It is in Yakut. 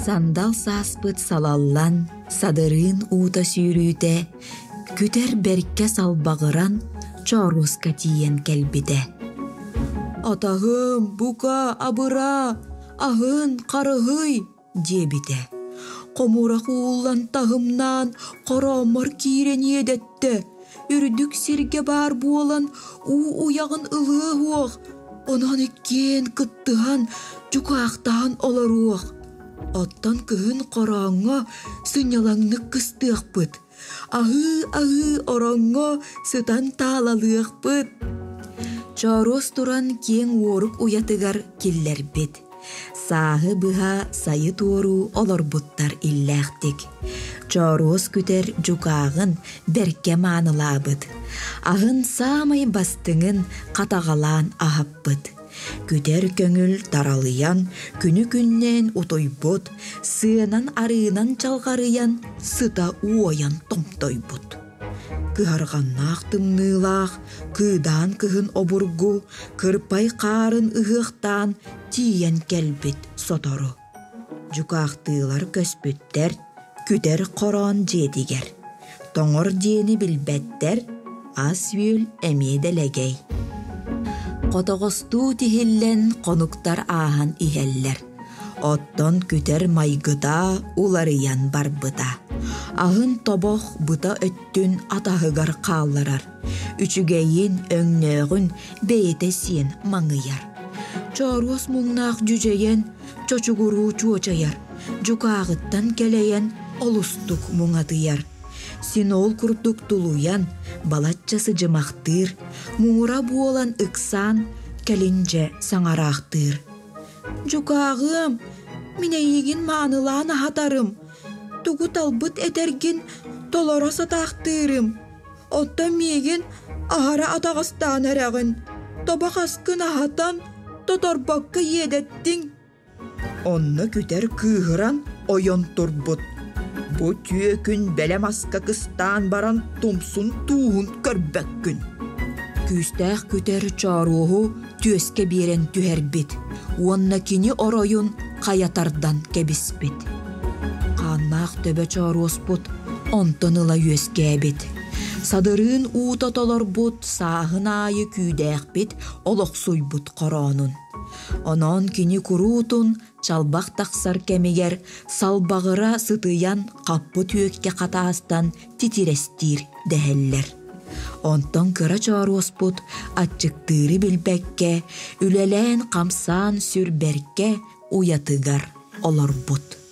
Сандал сааспыт салаллан, садырыын уута сүүрүүтэ, күтэр бэркэ салбаҕыран, чооруоска тиийэн кэлбитэ. «Атаһым, бука, абыраа, аһын, харыһый!» диэбитэ. Хомурах ууллан таһымнаан, хорооммор киирэн иэдэттэ. Үрдүк сиргэ баар буолан, уу уйаҕын ылыа уох, онон иккиэн кыттыһан, дьукаахтаан олоруох. Оттон кыһын хорооҥҥо сынньалаҥнык кыстыахпыт. Аһыы-аһыы ороҥҥо сытан таалалыахпыт. Чооруос туран киэҥ уорук уйатыгар киллэрбит. Сааһы быһа сайы туоруу олорбуттар иллээхтик. Чооруос күтэр дьукааҕын бэркэ маанылаабыт. Аһын саамай бастыҥын хатаҕалаан аһаппыт. Күтэр көҥүл таралыйан, күнү-күннээн утуйбут, сыанан-арыынан чалҕарыйан, сыта уойан томтойбут. Кыһарҕаннаах тымныылаах, кыыдаан кыһын обургу, кырпай хаарын ыһыахтаан тиийэн кэлбит сотору. Дьукаахтыылар көспүттэр, күтэр хороон дьиэтигэр. Тоҥор диэни билбэттэр, ас-үөл эмиэ дэлэгэй. Хотоҕостуу тиһиллэн хонуктар ааһан иһэллэр. Оттон күтэр майгыта уларыйан барбыта. Аһын тобох быта өттүн атаһыгар хаалларар. Үчүгэйин, өҥнөөҕүн бэйэтэ сиэн маҥыйар. Чооруос муҥнаах дьүдьэйэн, чочугуруу чуочайар, дьукааҕыттан кэлэйэн олустук муҥатыйар. Син ол курдук тулуйан, балачча сыдьымахтыыр, муҥура буолан ыксаан, кэлин дьэ саҥараахтыыр. «Дьукааҕыам, мин эйигин маанылаан аһатарым, тугу талбыт этэргин толоро сатаахтыырым, Оттон миигин аһара атаҕастаан эрэҕин, тобох аскын аһатан, тоторбокко иэдэттиҥ. Онно күтэр кыыһыран ойон турбут. Бу түөкүн бэлэм аска кыстаан баран тумсун тууһун көрбөккүн. Күүстээх күтэр чооруоһу түөскэ биэрэн түһэрбит уонна кини оройун хайа тардан кэбиспит. Хааннаах төбө чооруоспут онтон ыла үөскээбит. Садырыын уута толорбут сааһын аайы күүдээхпит олохсуйбут хороонун. Онон кини куруутун чалбах тахсар кэмигэр салбаҕыра сытыйан хаппыт үөккэ хатаастан титирэстиир дэһэллэр. Онтон кыра чооруоспут аччыктыыры билбэккэ, үлэлээн-хамсаан сүр бэркэ уйатыгар олорбут.